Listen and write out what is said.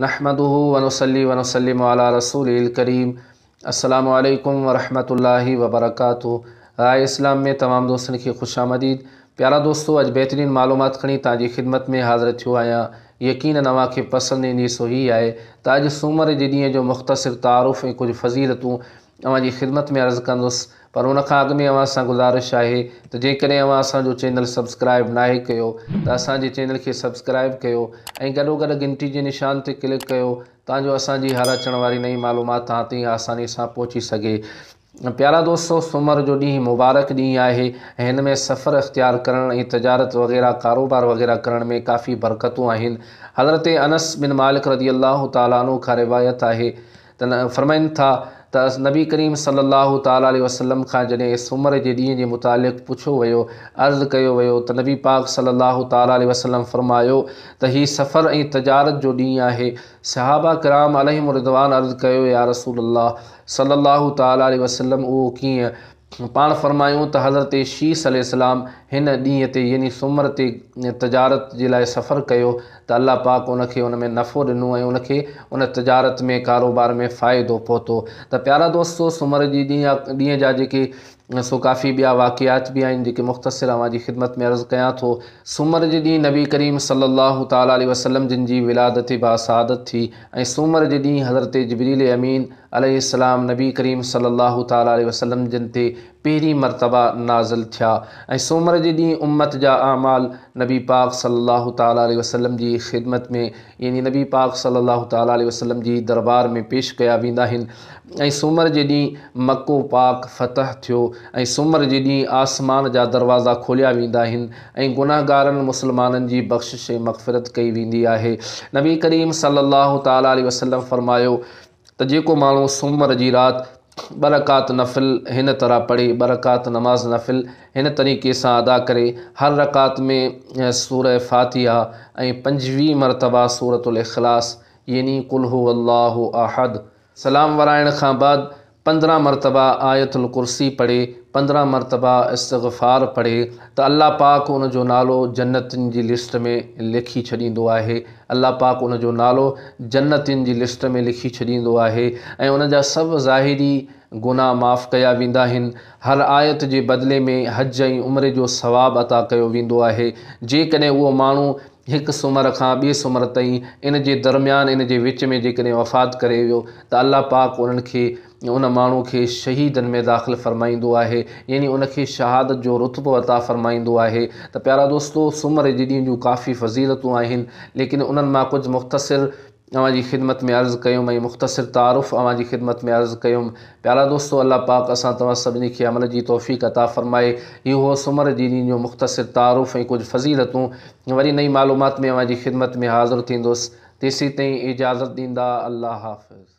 نحمده ونصلي ونسلم علي رسوله الڪريم السلام عليڪم ورحمة الله وبرڪاته راء اسلام ۾ تمام دوستن کي خوش آمديد پيارا دوستو اڄ بهترين معلومات کڻي توهان جي خدمت ۾ حاضر ٿيو آهيان يقينن اوهان کي پسند ايندي سو هي آهي ته اڄ سومر جي ڏينهن جو مختصر تعارف ۽ ڪجهه فضيلتون اوهان جي خدمت ۾ عرض ڪندس پر ان کان اڳ ۾ اوهان سان گذارش آهي ته جيڪڏهن اوهان اسان جو چينل سبسڪرائب ناهي ڪيو ته اسان جي چينل کي سبسڪرائب ڪيو ۽ گڏوگڏ گهنٽي جي نشان تي ڪلڪ ڪيو تان جو اسان جي هر اچڻ واري نئين معلومات توهان تائين آساني سان پهچي سگهي. پيارا دوستو سومر جو ڏينهن مبارڪ ڏينهن آهي ۽ هن ۾ سفر اختيار ڪرڻ ۽ تجارت وغيره ڪاروبار وغيره ڪرڻ ۾ ڪافي برڪتون آهن حضرت انس بن مالڪ رضي الله تعالٰي عنه کان روايت آهي ته فرمائن ٿا ته نبي ڪريم صلّي الله تعالٰي عليه وسلّم کان جڏهن سومر جي ڏينهن جي متعلق پڇيو ويو، عرض ڪيو ويو ته نبي پاڪ صلّي الله تعالٰي عليه وسلّم فرمايو ته هي سفر ۽ تجارت جو ڏينهن آهي. صحابه ڪرام عليهم الرضوان عرض ڪيو يا رسول الله صلّي الله تعالٰي عليه وسلّم اهو ڪيئن؟ پاڻ فرمايون ته حضرت شيث عليه السلام هن ڏينهن تي يعني سومر تي تجارت جي لاء سفر ڪيو ته الله پاڪ ان کي ان ۾ نفعو ڏنو ۽ ان کي ان تجارت ۾ ڪاروبار ۾ فائدو پهتو ته پيارا دوستو سومر جي ڏينهن جا جيڪي سو ڪافي ٻيا واقعات به آهن جيڪي مختصر اوهان جي خدمت ۾ عرض ڪيان ٿو. سومر جي ڏينهن نبي ڪريم صلي الله تعالٰي عليه وسلم جن جي ولادت باسعادت ٿي ۽ سومر جي ڏينهن حضرت جبريل امين عليه السلام نبي ڪريم صلي الله تعالٰي عليه وسلم جن تي پهرين مرتبه نازل ٿيا ۽ سومر جي ڏينهن امت جا اعمال نبي پاڪ صلي الله تعالٰي عليه وسلم جي خدمت ۾ يعني نبي پاڪ صلي الله تعالٰي عليه وسلم جي دربار ۾ پيش ڪيا ويندا آهن ۽ سومر جي ڏينهن مڪو پاڪ فتح ٿيو ۽ سومر جي ڏينهن آسمان جا دروازا کوليا ويندا آهن ۽ گنهگارن مسلمانن جي بخشش ۽ مغفرت ڪئي ويندي آهي نبي ڪريم صلي الله تعالٰي عليه وسلم فرمايو ته جيڪو ماڻهو سومر جي رات ٻه رڪعت نفل هن طرح پڙهي، ٻه رڪعت نماز نفل هن طريقي سان ادا ڪري، هر رڪعت ۾ سورة فاتحه ۽ 25 مرتبه سورة الاخلاص يعني قل هو الله احد، سلام ورائڻ کان بعد 15 مرتبه آيت الڪرسي پڙهي، 15 مرتبه استغفار پڙهي ته الله پاڪ ان جو نالو جنتين جي لسٽ ۾ لکي ڇڏيندو آهي. الله پاڪ ان جو نالو جنتين جي لسٽ ۾ لکي ڇڏيندو آهي ۽ ان جا سڀ ظاهري گناهه معاف ڪيا ويندا آهن. هر آيت جي بدلي ۾ حج ۽ عمري جو ثواب عطا ڪيو ويندو آهي. جيڪڏهن اهو ماڻهو هڪ سومر کان ٻئي سومر تائين ان جي درميان ان جي وچ ۾ جيڪڏهن وفات ڪري ويو ته الله پاڪ انهن کي ان ماڻهو کي شهيدن ۾ داخل فرمائيندو آهي يعني ان کي شهادت جو رتبو عطا فرمائيندو آهي ته پيارا دوستو سومر جي ڏينهن جون ڪافي فضيلتون آهن ليڪن انهن مان ڪجهه مختصر اوهان جي خدمت ۾ عرض ڪيم ۽ مختصر تعارف اوهان جي خدمت ۾ عرض ڪيم پيارا دوستو الله پاڪ اسان توهان سڀني کي عمل جي توفيق عطا فرمائي هي هو سومر جي ڏينهن جو مختصر تعارف ۽ ڪجهه فضيلتون وري نئين معلومات ۾ اوهان جي خدمت ۾ حاضر ٿيندس تيسين تائين اجازت ڏيندا الله حافظ.